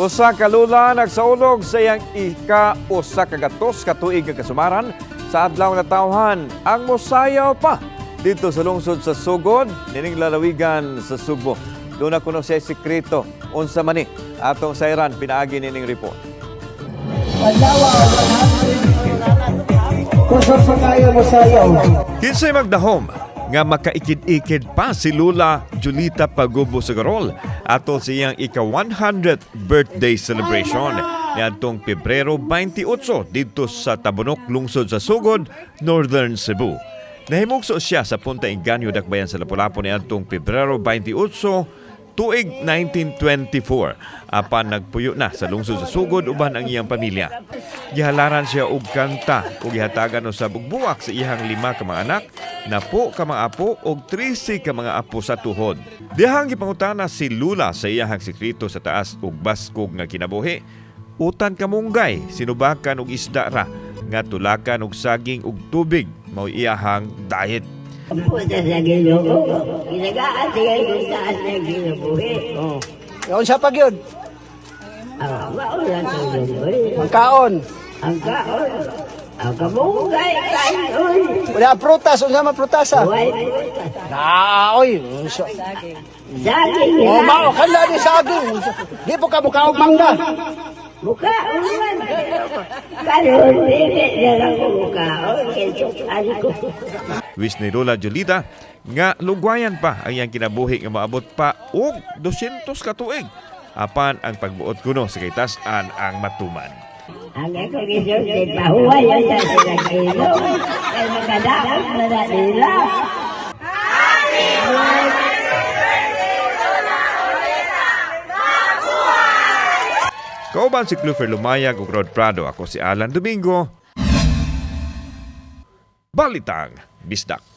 Usa ka lula nagsaulog sa iyang ika-100 ka tuig nga kasumaran sa Adlaw nga Tawhan, ang mosayaw pa dito sa lungsod sa Sugod, nining lalawigan sa Sugbo. Duna kuno siya sekreto unsa man ni, atong sayran pinaagi nining report. Kusog pa kayo mo sayaw. Kinsay magdahom nga makaikid-ikid pa si Lula Julita Pagubo Sagarol atol sa iyang ika-100th birthday celebration niadtong Pebrero 28 didto sa Tabunok, lungsod sa Sugod, Northern Cebu. Nahimugso siya sa Punta Inganyo, Dakbayan sa Lapu-Lapu niadtong Pebrero 28 tuig 1924, apan nagpuyo na sa lungsod sa Sugod uban ang iyang pamilya. Gihalaran siya og kanta ug gihatagan usab og buwak sa iyang lima ka mga anak, napo ka mga apo ug 13 ka mga apo sa tuhod. Dihang gipangutana si Lula sa iyang sekreto sa taas ug baskog nga kinabuhi. Utan kamunggay, sinubakan og isda ra nga tulakan og saging ug tubig mao iyahang diet. Puta sa Ginoo. Ginagaan siya kung taas ng kinabuhi. Oh. Unsa pa gyud? Ah, maulan tulog. Ang kaon. Ang kaon. Ang kamunggay kaon. Wala prutas, unsa man prutasa? Way prutas. Na, oy. Unsa? Saging Oh, na. mao kanla ni saging. Unsa? Di po ka mukaog mangga. Mukaon man. Karon, dili na lang ko mukaon. Kaya ko. Wish ni Lola Julita nga lugwayan pa ang iyang kinabuhi nga maabot pa og 200 ka tuig. Apan ang pagbuot kuno sa kaitas-an ang matuman. Ang ako gisulti, pahuway yun sa sila Ginoo. Kaya makadaot na na nila. Kauban si Clufer Lumayag ug Rod Prado. Ako si Alan Domingo. Balitang Bisdak.